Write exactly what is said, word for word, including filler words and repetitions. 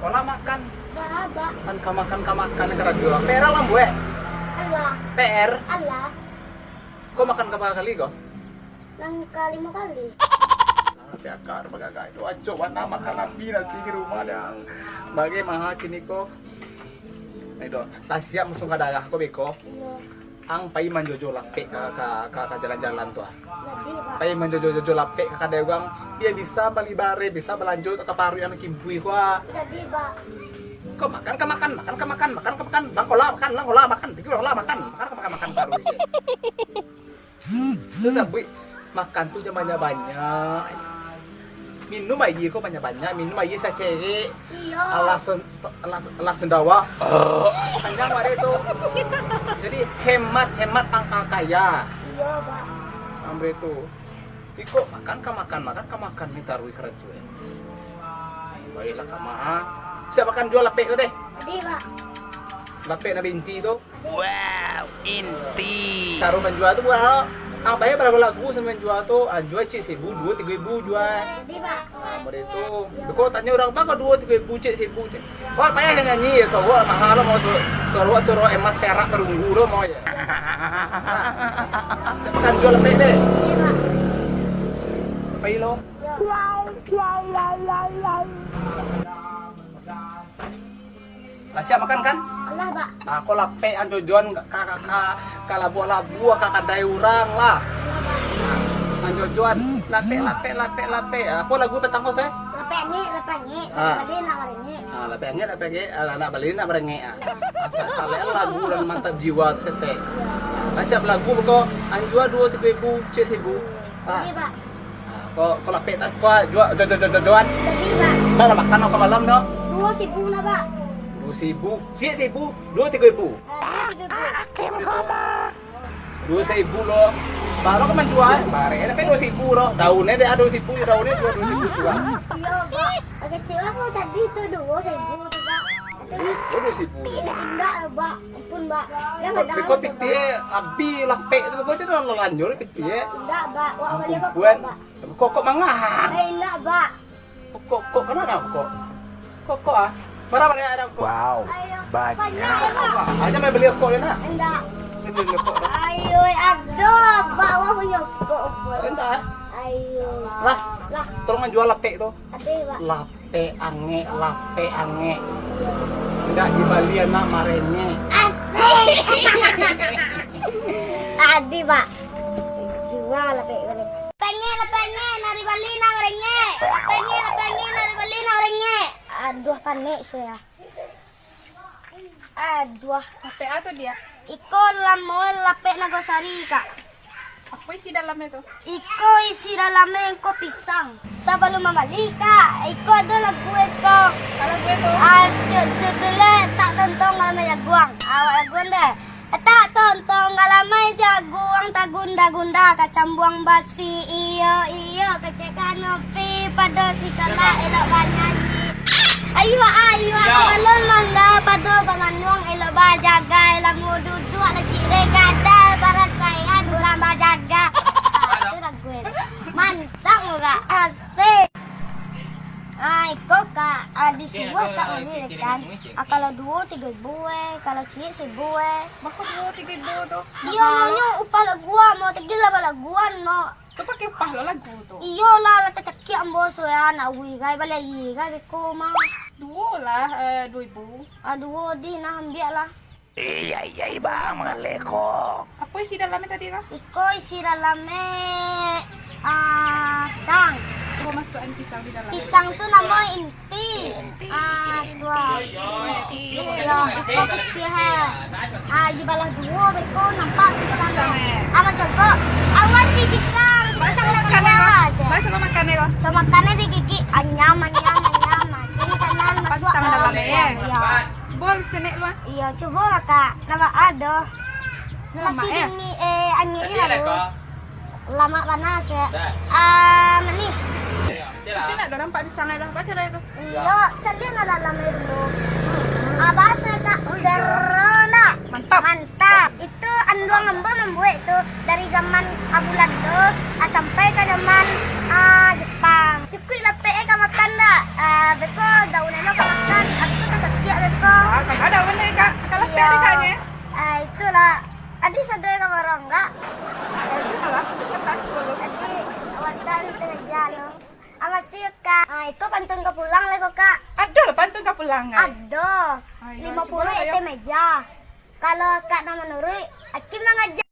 Lah makan. Lah, Bak. Kan ka makan, ka makan, karajo. P R lah buek. Alah. P R. Alah. Ko makan ka bara kali ko? Nan ka limo kali. Tapi akar bagagai tu acok bana makan api nasi di rumah dang. Bagai maha kini ko. Itu, lah siap musuh ka darah ko beko. Iyo. Ang pai manjojo lapek ka, ka, ka, ka jalan-jalan tu ah. Jadi, Bak. Pai manjojo-jojo lapek ka kadai urang, bia bisa bali bareh, bisa balanjo ka paruik nan kimpui ko ah. Jadi, Bak. Ko makan ka makan, makan ka makan, makan ka makan, bangkola makan, langkola makan, pikir lah makan, makan ka makan, makan paruik je. Tu sabuik, makan tu jan banyak-banyak. Minum aia ko banyak-banyak, minum aia sacerek. Iyo. Alah sen-, alah, alah sendawa. Kanyang wak dek tu. Jadi hemat, hemat pangka kaya. Iyo, Bak. Ambre tu. Iko makan ka makan, makan ka makan ni taruih karajo. Baiklah ka maha. Siap makan jua lapek tu deh. Ade, Bak. Lapek nan binti tu. Wow, inti. Caro manjua tu buat lo. Ang bayar balagu-lagu sambil manjua tu. Ah, jua ciek saribu, duo tigo ribu jua. Jadi, Bak. Ah, model tu. Beko tanyo urang, "Bang, ko duo tigo ribu ciek saribu ciek." Wah, payah nyanyi, ya, sorok mahal lo, mau sur-, sorok, sorok emas perak perunggu lo, mau ya. Siap makan jua lapek deh. Pai lo. Lah siap makan kan? Alah, Bak. Ah, ko lapek ang jojoan ka, ka, ka, ka labuah-labuah ka kadai urang lah. Ang jojoan lapek, lapek, lapek, lapek. Ah, apo lagu patang ko, Seh? Lapek angek, lapek angek. Ah. Nak bali nak barangek. Ah, lapek angek, lapek angek. Ah, nak bali nak barangek. Ah. Asa salek lagu nan mantap jiwa tu setek. Lah siap lagu ko, ang jua duo tigo ribu, ciek saribu. Ah. Jadi, Bak. Ah, ko, ko lapek tas ko, jua, jo, jo, jo, jo, joan. Jadi, Bak. Dah lah makan ko malam tu. Duo saribu lah, Bak. Duo saribu. Ciek saribu. Duo tigo ribu. Ah, duo tigo ribu. Duo saribu lo. Baru ko manjua, bareh, tapi duo saribu lo. Daunnyo dek, ah, duo saribu, daunnyo duo, duo saribu jua. Iyo, Bak. Agak kecewa ko tadi tu duo saribu tu, Bak. Duo saribu. Indak, Bak. Ampun, Bak. Jan badangan, Bak. Beko pitih, abih lapek tu, beko tu lah lanjur pitih. Indak, Bak. Wak bali apo, Bak? Kokok mangah. Eh, indak, Bak. Kokok, kokok, kanai kokok? Kokok, ah. Bara banyak ado kokok? Wow, banyak. Ayo, Bak. Aja main bali kokok yo, nak. Indak. Sini bali kokok. Ayo, ado, Bak, wak punyo kokok, Bak. Indak, ah. Ayo. Lah. Lah. Tolong jua lapek tu. Ado, Bak. Lapek angek, lapek angek. Indak dibali anak marengek. Asik. Tadi, Bak. Jua lapek bali. Lapek angek, lapek angek, nak dibali nak marengek. Lapek angek, lapek angek, nak dibali nak marengek. Aduh, panek sudah. Aduh. Lapek apo tu, Diak? Iko lamo lapek Nagosari, Kak. Apo isi dalamnyo tu? Iko isi dalamnyo ko pisang. Sabalum mambali, Kak, iko ado lagu iko. Apo lagu tu? Ah, tu, tu, tu lah, tak tontong dalam jaguang. Awak laguan deh. Tak tontong galamai jaguang, tagunda-gunda kacambuang basi. Iyo, iyo, kecek kanopi pado sikolah elok banyanyi. Ayuak, ayuak, balun mangga pado bamanuang elok bajagai. Lamo duduak lagi regadai, barat saya dulang bajaga. Ah, itu lagu itu. Mantap, Kak. Asik. Ah, iko, Kak, ah, disuruah Kak Mami kan. Ah, kalau duo tigo ribu, eh, kalau ciek saribu, eh. Bako duo tigo ribu tu? Iyo, mahanyo upah laguan, mau tagih lah balaguan, no. Tu pakai upah lo lagu tu? Iyo lah, lah tacakiak ambo sudah, nak uwi gai, bali aia gai, beko mah. Duo lah, eh, duo ribu. Ah, duo di, nah, ambiak lah. Iya, iya, Bang, maleko. Apo isi dalamnyo tadi, Bang? Iko isi dalamnyo, ah, pisang. Apo masuakan pisang di dalam? Pisang tu namo inti. Inti, ah, inti, tuah. Inti. Iyo, iko pitih, ha. Ah, dibalah duo, beko nampak pisang. Pisang, eh. Ah, mancogok. Awas si pisang, si pisang dah makan, Bang. Bang, cubo makan, Bang. Cubo makan, digigik. Anyam, anyam, anyam. Ini kanan masuak pisang dalam, eh. Iyo. Cubo senek lu, ah. Iyo, cubo lah, Kak. Lamak ado. Lamak, eh? Masih dingin, eh, angin ni lalu. Lamak panas, ya. Ah, manih. Itu nak dah nampak pisang dah. Baco dah itu. Iyo, calian lah dalam air dulu. Abas, Kak. Seru nak. Mantap. Mantap. Itu anduang ambo mambuek tu dari zaman Abulan tu, ah, sampai ka zaman, ah, Jepang. Cukuik lapek, eh, ka makan dak? Ah, beko daun elo ka makan. Iko pantun ka pulang lai ko, Kak. Ado lah pantun ka pulang, ai. Ado. Ayo, limo puluah cubo lah, ayo. Ete meja. Kalau Kak nak manuruik, Aki mangaja.